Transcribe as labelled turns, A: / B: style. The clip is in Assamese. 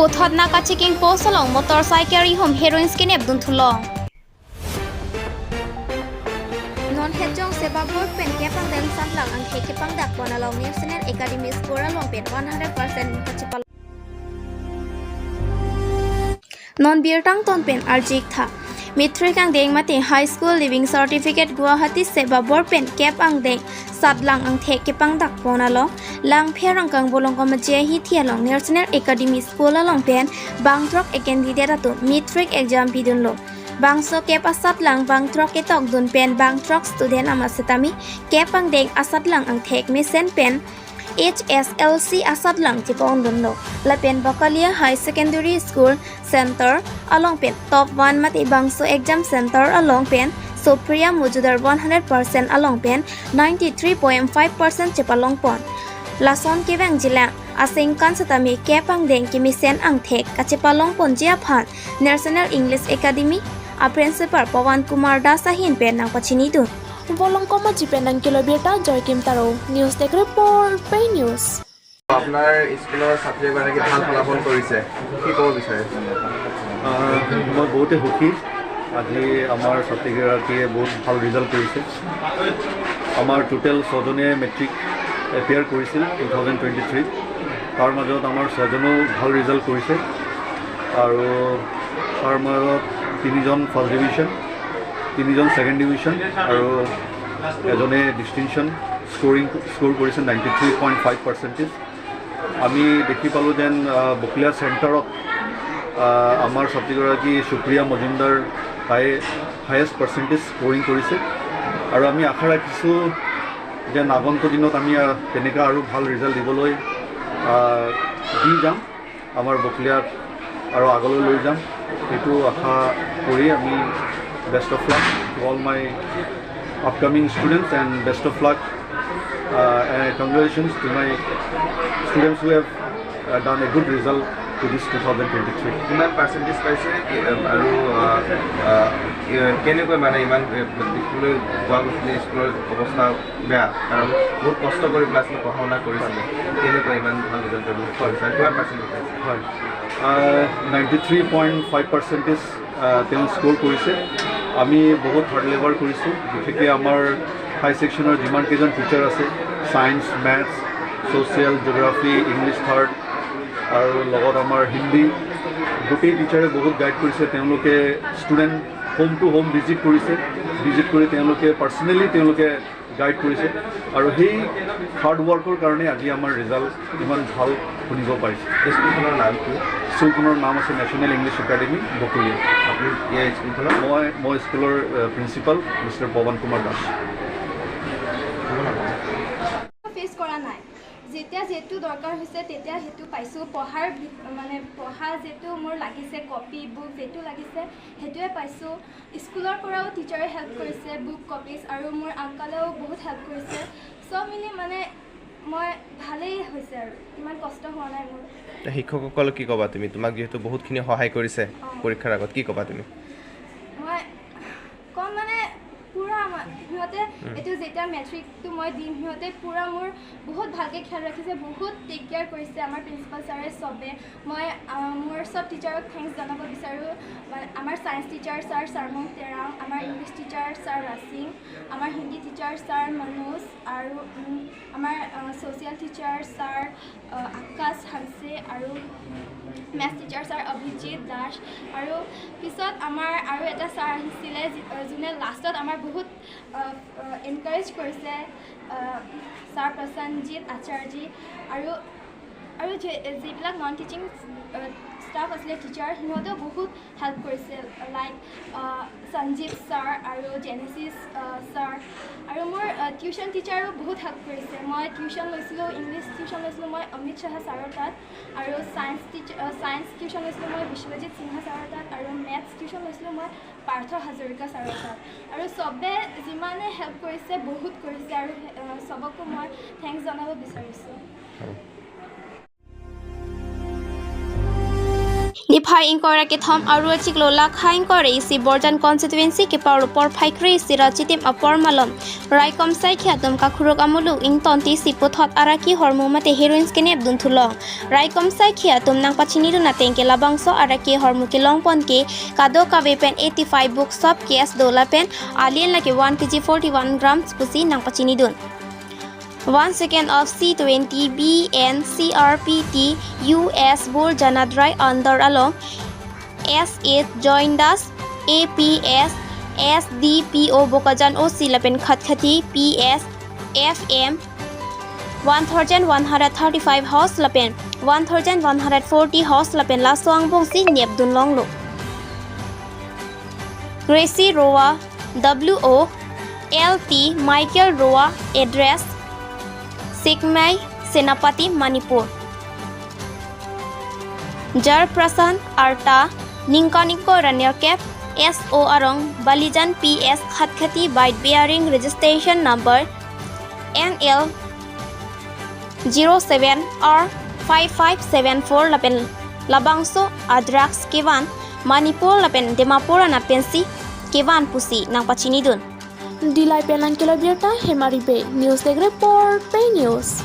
A: Puthod na ka checking post along motorcycle home heroin skinep dun thulong. Non hedjong seba board pen kepang deng samlang ang kepang dak pon along National Academy score along pen 100% kachipal. Non beer tang ton pen arjik tha. Matric ang deng mate high school leaving certificate Guwahati seba board pen kep ang deng satlang ang thek kepang dak pon along lang pherang kang bolong kom je hi thialong National Academy School along pen bangtrok a candidate atu matric exam bidun lo. Bangso kep asat lang bangtrok etok dun pen bangtrok student amasetami kep ang deng asat lang ang thek misen pen HSLC asat lang chipong dun lo. Lapen Bakalia High Secondary School Center along pen top 1 mati bangso exam center along pen Supriya Mujudar 100% along pen 93.5% chipalong pon. Lason kebang jila asing kan satami kepang deng kimisen ang thek kachipalong pon jia phan National English Academy a principal Pawan Kumar Das hin pen nang pachini dun.
B: Bolong koma jipen nang kilobeta Joykim Taro news desk report pay news.
C: আপোনাৰ স্কুলৰ ছাত্ৰী এগৰাকী ভাল ফলাফল কৰিছে, কি ক'ব বিচাৰে?
D: মই বহুতে সুখী, আজি আমাৰ ছাত্ৰীগৰাকীয়ে বহুত ভাল ৰিজাল্ট কৰিছে। আমাৰ টোটেল ছজনে মেট্ৰিক এপিয়াৰ কৰিছিল 2023, তাৰ মাজত আমাৰ ছজনো ভাল ৰিজাল্ট কৰিছে আৰু তাৰ মাজত তিনিজন ফাৰ্ষ্ট ডিভিশ্যন, তিনিজন ছেকেণ্ড ডিভিশ্যন আৰু এজনে ডিষ্টিংশ্যন স্ক'ৰ কৰিছে 93.5%। আমি দেখি পালোঁ যেন বকলীয়া চেণ্টাৰত আমাৰ ছাত্ৰীগৰাকী সুপ্ৰিয়া মজুমদাৰ তাই হায়েষ্ট পাৰ্চেণ্টেজ স্ক'ৰিং কৰিছে আৰু আমি আশা ৰাখিছোঁ যেন আগন্তুক দিনত আমি তেনেকুৱা আৰু ভাল ৰিজাল্ট দিবলৈ দি যাম, আমাৰ বকলীয়াক আৰু আগলৈ লৈ যাম, সেইটো আশা কৰি আমি best of luck to all my upcoming students and best of luck and congratulations to my students who have done a good result to this 2023.
C: কিমান পাৰ্চেণ্টেজ পাইছে আৰু কেনেকৈ মানে ইমান দেখিবলৈ পোৱা গৈছিলে স্কুলৰ অৱস্থা বেয়া, কাৰণ বহুত কষ্ট কৰি পেলাই আচলতে পঢ়া শুনা কৰিছিলে, কেনেকৈ ইমান ভাল ৰিজাল্ট কৰিছে, কিমান পাৰ্চেণ্টেজ পাইছে?
D: হয়, 93.5% তেওঁ স্ক'ৰ কৰিছে। আমি বহুত হাৰ্ড লেবাৰ কৰিছোঁ, বিশেষকৈ আমাৰ হাই ছেকশ্যনৰ যিমানকেইজন টিচাৰ আছে, science, maths, social, geography, English third আৰু লগত আমাৰ হিন্দী, গোটেই টিচাৰে বহুত গাইড কৰিছে। তেওঁলোকে student home to home visit কৰিছে, ভিজিট কৰি তেওঁলোকে পাৰ্চনেলি তেওঁলোকে গাইড কৰিছে আৰু সেই হাৰ্ড ৱৰ্কৰ কাৰণে আজি আমাৰ ৰিজাল্ট ইমান ভাল শুনিব পাৰিছে।
C: স্কুলখনৰ নাম কি?
D: স্কুলখনৰ নাম আছে নেশ্যনেল ইংলিছ একাডেমি বকলীয়া।
C: আপুনি ইয়াৰ স্কুলখনৰ?
D: মই স্কুলৰ principal mister Pawan Kumar Das.
E: Face কৰা নাই, যেতিয়া যিটো দৰকাৰ হৈছে তেতিয়া সেইটো পাইছোঁ। পঢ়াৰ মানে পঢ়া যিটো মোৰ লাগিছে, কপি বুক যিটো লাগিছে সেইটোৱে পাইছোঁ। স্কুলৰ পৰাও টিচাৰে হেল্প কৰিছে, বুক কপিজ, আৰু মোৰ আংকালেও বহুত হেল্প কৰিছে। চব মিলি মানে মই ভালেই হৈছে আৰু ইমান কষ্ট হোৱা নাই মোৰ।
C: শিক্ষকসকলক কি ক'বা তুমি? তোমাক যিহেতু বহুতখিনি সহায় কৰিছে পৰীক্ষাৰ আগত, কি ক'বা তুমি?
E: মই ক'ম মানে পূৰা সিহঁতে এইটো যেতিয়া মেট্ৰিকটো মই দিম, সিহঁতে পূৰা মোৰ বহুত ভালকৈ খেয়াল ৰাখিছে, বহুত টেক কেয়াৰ কৰিছে আমাৰ প্ৰিন্সিপাল ছাৰে চবে। মই মোৰ চব টিচাৰক thanks জনাব বিচাৰোঁ। আমাৰ ছায়েন্স টিচাৰ ছাৰ চাৰমং তেৰাং, আমাৰ ইংলিছ টিচাৰ ছাৰ ৰাছিং, আমাৰ হিন্দী টিচাৰ ছাৰ মনোজ, আৰু আমাৰ ছ'চিয়েল টিচাৰ ছাৰ আকাশ হানছে, আৰু maths teacher sir Abhijit Das. আৰু পিছত আমাৰ আৰু এটা ছাৰ আহিছিলে যোনে লাষ্টত আমাৰ বহুত এনকাৰেজ কৰিছে, ছাৰ প্ৰসেনজিৎ আচাৰ্যী। আৰু আৰু যিবিলাক নন টিচিং ষ্টাফ আছিলে টিচাৰ, সিহঁতেও বহুত হেল্প কৰিছিল, লাইক সঞ্জীৱ ছাৰ আৰু জেনেচিছ ছাৰ। আৰু মোৰ টিউশ্যন টিচাৰো বহুত হেল্প কৰিছে। মই টিউশ্যন লৈছিলোঁ, ইংলিছ টিউশ্যন লৈছিলোঁ মই অমিত শ্বাহ ছাৰৰ তাত, আৰু ছায়েন্স টিউশ্যন লৈছিলোঁ মই বিশ্বজিৎ সিনহা ছাৰৰ তাত, আৰু মেথছ টিউশ্যন লৈছিলোঁ মই পাৰ্থ হাজৰিকা ছাৰৰ তাত। আৰু চবে যিমানে হেল্প কৰিছে বহুত কৰিছে, আৰু চবকো মই thanks জনাব বিচাৰিছোঁ।
A: Niphai ingkora ke thom aru chiklo lakha ingkore isi Borjan constituency ke paur por phaikri isi rachitim apor malom raikom sai khyatum ka khuruk amulu ing tonti siputhot araki hormu mate heroines ke nep dun thulong raikom sai khyatum nang pachini duna tengke labangso araki hormu ke longpon ke kado ka pen 85 book sub case dola pen alien lake 1 kg 41 grams pusi nang pachini dun. 1 second of C20 B N C R P T U S Bol Janadrai under along S8 Joindas A P S S D P O Bokajan O C Lapen Khatkhati P S F M 1135 House Lapen 1140 House Lapen Laswang Bongsi Nep Dun Long Lo Gracie Roa W O L T Michael Roa address Sikmai Senapati Manipur Jar Prasan Arta Ninkaniko Runner Cap S O Arong Balijan P S Khatkhati byte bearing registration number N L 07 R 5574 Lapen Labangso Adrax Kevan Manipur Lapen Dimapur Anapensi Kevan Pusi Nangpachinidun.
B: Dilai Penang Kilobirta Hemaribe News Desk Report Pay News.